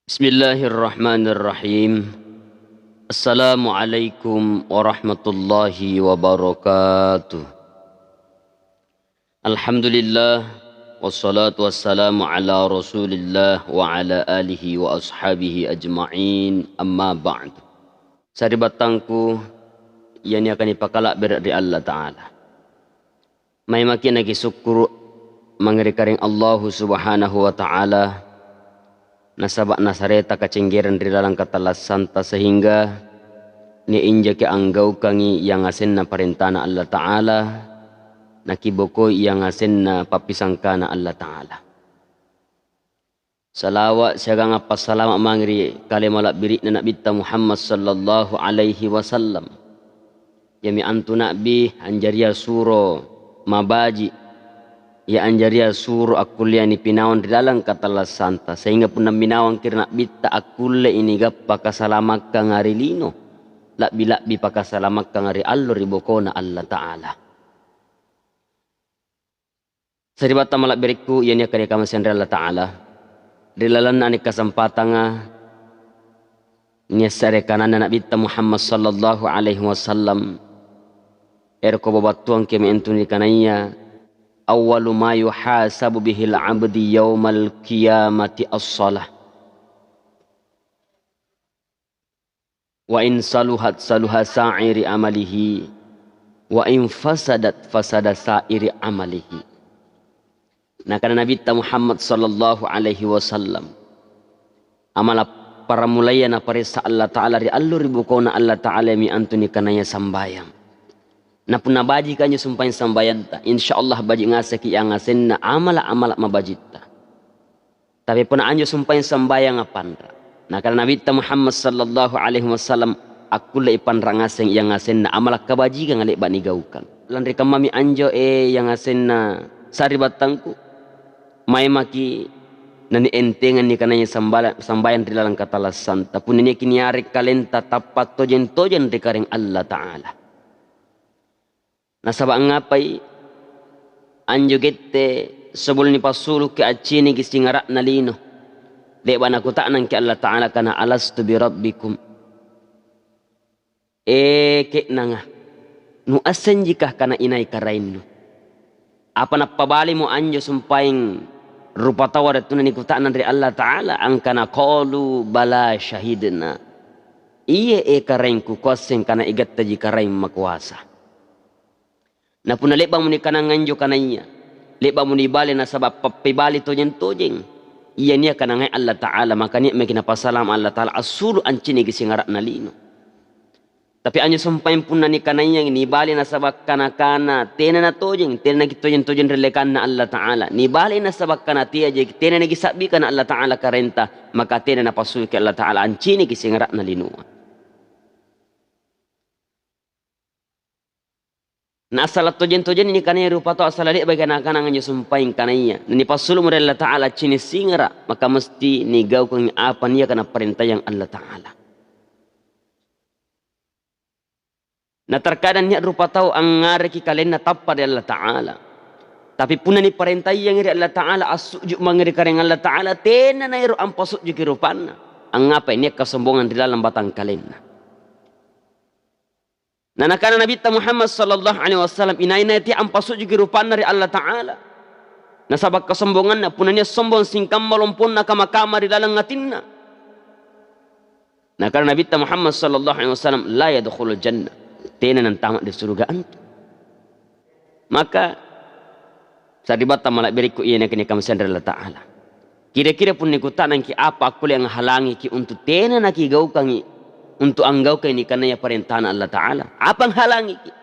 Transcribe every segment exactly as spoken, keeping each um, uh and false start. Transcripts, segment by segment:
Bismillahirrahmanirrahim. Assalamualaikum warahmatullahi wabarakatuh. Alhamdulillah, wassalatu wassalamu ala Rasulillah wa ala alihi wa ashabihi ajma'in, amma ba'du. Saribattangku, iyani akan ipakalabbere ri Allah Ta'ala. Maimaki nagisukkuru mangeri karing Allahu Subhanahu wa Ta'ala, nasaba nasareta kacenggereng ri laleng katallassanta, sehingga ni injaki anggaukangi yang asenna parentana Allah Ta'ala, nakibokoi yang asenna pappisangkana Allah Ta'ala. Salawa siagang appassalama mangeri kale malabbiri'na Nabitta Muhammad sallallahu alaihi wasallam. Iyami antu Nabbi anjaria suro mabaji, iya anjaria suro akkullea nipinawang ri laleng katallassanta, sehingga punna minawangki ri Nabbitta akkulle inigappa kasalamakkanga ri lino, labbi-labbi pakasalamakkanga ri allo ri bokona Allah Ta'ala. Saribatta malabberikku, iyani akkadeka masenre Allah Ta'ala, ri lalenna ani kasempatanga niassare kananna Nabitta Muhammad sallallahu alaihi wasallam, ero ko babattuang kemi entuni kanaiya, awwalu ma yuhasabu bihil abdi yaumal qiyamati as-salah. Wa in saluhat saluha sa'iri amalihi, wa in fasadat fasada sa'iri amalihi. Nakana Nabitta Muhammad sallallahu alaihi wasallam, amala paramulaya naparessa Allah Ta'ala ri allo ri bukona Allah Ta'ala mi antuni kanaya sambayang. Na punna baji kanjo sumpaeng sambayanta, insya Allah baji ngaseki yang asenna amala-amala mabajitta. Tapi punna anjo sumpaeng sambayang apanra. Nakana Nabitta Muhammad sallallahu alaihi wasallam, akkulle ipanra ngaseng yang asenna amala kabajikang le'ba nigaukang. Lanri kammami anjo, e, yang asenna saribattangku, maemaki nani entengan ni kananya sambala-, sambayang ri laleng katalassanta. Punna niaki niarek kalenta tappa tojeng-tojeng ri kareng Allah Ta'ala. Nasaba ngapai anjo gette sebelum nipassuluki acciniki singara'na lino? De'ba nakuta'nangki Allah Ta'ala kana alastu birabbikum? E ke'nanga, nuassenjikah kana inai karaennu? Apa nappabalimo anjo sumpaeng rupa tau adattunna nikuta'nang ri Allah Ta'ala angkana qalu bala syahidna. Iye e karaengku, kuasseng kana igattaji karaeng makuasa. Na punna le'ba'mu nikanang anjo kanaiya, le'ba'mu nibale nasaba pappebali tojeng-tojeng. Iya nia kanangai Allah Ta'ala, maka nia meki napasalama Allah Ta'ala assulu anciniki singara'na lino. Tapi anjo sumpaeng punna nikanaiya nibale nasaba kana-kana, tena natojeng, tena naki tojeng-tojeng rilekanna Allah Ta'ala. Nibale nasaba kana tea jeki, tena naki sabbi kana Allah Ta'ala karenta, maka tena napassuki Allah Ta'ala anciniki singara'na linoa. Na asala tojeng-tojeng ni kanai rupa tau asala le'ba kana-kana anjo sumpaeng kanaiya. Na nipassulu muri Allah Ta'ala cini singara, maka mesti nigaukengi apa nia kana parentayang Allah Ta'ala. Na terkadang nia rupa tau angngareki kalenna tappa ri Allah Ta'ala. Tapi punna niparentayang ri Allah Ta'ala, assuju mangeri kareng Allah Ta'ala, tena nairo ampasujjuki rupanna. Angngapai nia kasombongan ri dalam batang kalenna. Na nakana Nabitta Muhammad sallallahu alaihi wasallam, inai-nai tea ampasujjuki rupanna ri Allah Ta'ala. Nasaba kasombonganna, punna nia sombong singkamma lomponna kama-kama ri laleng atinna. Nakana Nabitta Muhammad sallallahu alaihi wasallam, la yadkhulul jannah. Tena nantama di surga antu. Maka saribatta malabberikku iya nakini kamasenre Allah Ta'ala. Kira-kira punni kutanangki apa akkulle anghalangiki untuk tena nakigaukangi, untuk anggaukangi nikanaya parentana Allah Ta'ala? Apa anghalangiki?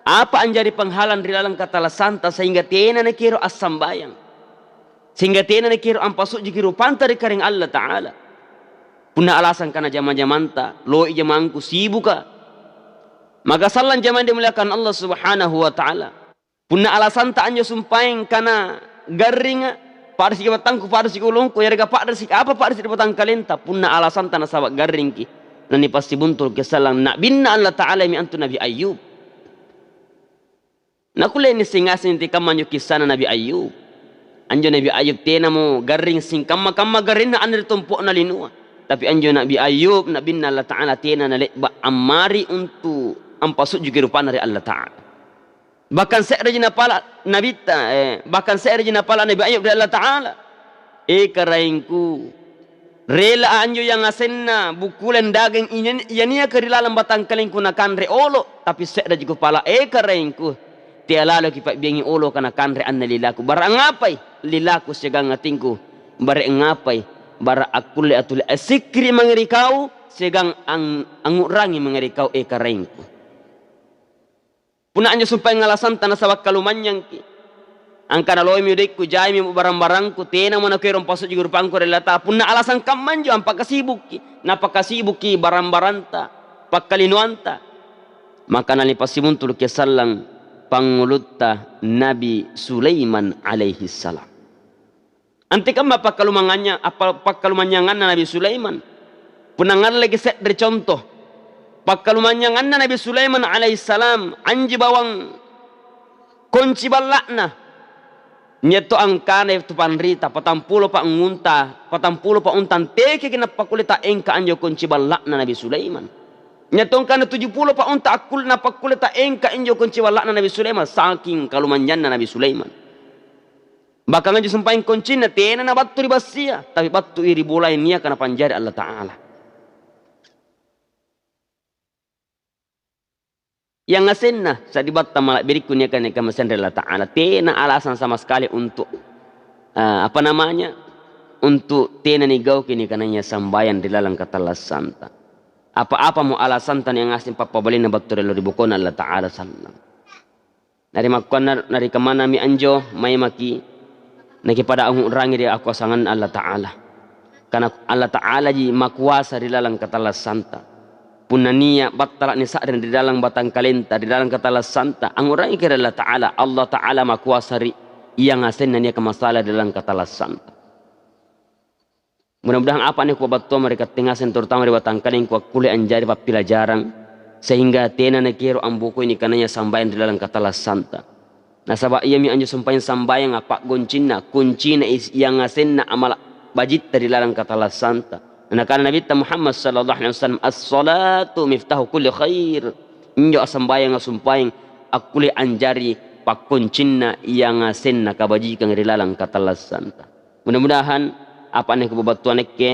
Apa anjari penghalang ri laleng katalasanta sehingga tena nakiro assambayang? Sehingga tena nakiro ampasujjuki rupanta ri kareng Allah Ta'ala? Punna alasang kana jama-jamanta, loi jamangku, sibuka. Maka sallang jamaah dimuliakan Allah Subhanahu wa Ta'ala. Punna alasanta anjo sumpaeng kana garringa, paddesiki batangku, paddesiki ulungku, yarega paddesiki apa, paddesiki batang kalenta, punna alasanta nasaba garringki, nanipassibuntul ki sallang nabinna Allah Ta'ala mi antu Nabi Ayyub. Nakulle nisseng-ngaseng tikamma anjo kissana Nabi Ayyub. Anjo Nabi Ayub tenamo garring singkamma-kamma garrinna anre tompo'na linua. Tapi anjo Nabi Ayub, Nabinna Allah Ta'ala tena nalebba ammari untu ampasujjuki rupanna ri Allah Ta'ala. Bahkan se'reji napala Nabitta, eh, bahkan se'reji napala Nabi Ayub ri Allah Ta'ala. E Karaengku, rela anjo yang asenna bukkuleng dageng iyan-, iyaniaka ri laleng batangkalengku nakanre olo, tapi se'reji kupala, e Karaengku, tea laloki pabbiangi oloka nakanre anne lilaku. Bara ngapai lilaku siagang atingku? Bara ngapai? Bara akkulle atuli asikkiri mangeri kau siagang ang-, angu'rangi mangeri kau, e Karaengku. Punna anjo sumpaeng alasanta nasaba kalumanynyangki. Angkana loimi udaikku, jaimi barang-barangku, tenamo nakuero mpasujjuki rupangku ri Allah Ta'ala. Punna alasang kammanjo, ampakasibukki, napakasibukki barang-baranta, pakkalinoanta. Maka nalipassibuntuluki sallang pangngulutta Nabi Sulaiman alaihi salam. Antekamma pakkalumangannya-, apa-, pakkalumanynyanganna Nabi Sulaiman? Punna ngalleki se're contoh. Pakkalumanynyanganna Nabi Sulaiman alaihissalam, anji bawang konci balla'na. Nyetto angkana tu panrita, patampulo pa unta, patampulo pa unta antekeki napakkulle taengka anjo konci balla'na Nabi Sulaiman. Nyetto angkana tujuh puluh pa unta akkulle napakkulle taengka injo konci balla'na Nabi Sulaiman, saking kalumanynyanna Nabi Sulaiman. Bahkan anjo sumpaeng koncinna tena nabattu ri bassia, tapi battui ri bolae niaka napanjari Allah Ta'ala. Yang asenna sadibatta malabbirikku niaka, niaka masenre Allah Ta'ala. Tena alasan sama sekali untuk, eh, apa namanya, untuk tena nigauki nikananya sambayang ri laleng katallassanta. Apa-apa mo alasanta yang aseng pappabalinna battu ri bokona Allah Ta'ala sallang. Narimakkuanna, narikamanami anjo, maimaki nakipada angu'rangi ri akuasanganna Allah Ta'ala. Karena Allah Ta'ala ji makuasa ri laleng katallassanta. Punna nia battala'ni sa'ring ri laleng batangkalenta, ri laleng katallassanta, angu'rangiki ri Allah Ta'ala. Allah Ta'ala makuasa ri yang asenna niaka masalah ri laleng katallassanta. Mudah-mudahan apa ni kupabattuang ri katte ngaseng, terutama ri batangkaleng, kuakkulle anjari pappilajarang, sehingga tena nakiero ambokoi nikananya sambayang ri laleng katallassanta. Nasaba iyami anjo sumpaeng sambayang appaggoncinna, kuncina is-, yang asenna amala bajitta ri laleng katallassanta. Nakana Nabitta Muhammad sallallahu alaihi wasallam, "As-salatu miftahu kulli khair." Injo assambayang sumpaeng akkulle anjari pakkoncinna yang asenna kabajikang ri laleng katallassanta. Mudah-mudahan apa ne kupabattuang nekke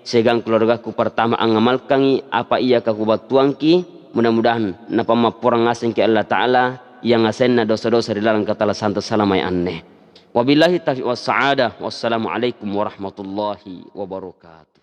siagang keluargaku pertama angamalkangi apa iya kakubattuangki, mudah-mudahan napammapporang ngasengki Allah Ta'ala yang asenna dosa-dosa ri laleng katallassanta salamae anne. Wabillahi taufiq wassa'adah. Wassalamualaikum warahmatullahi wabarakatuh.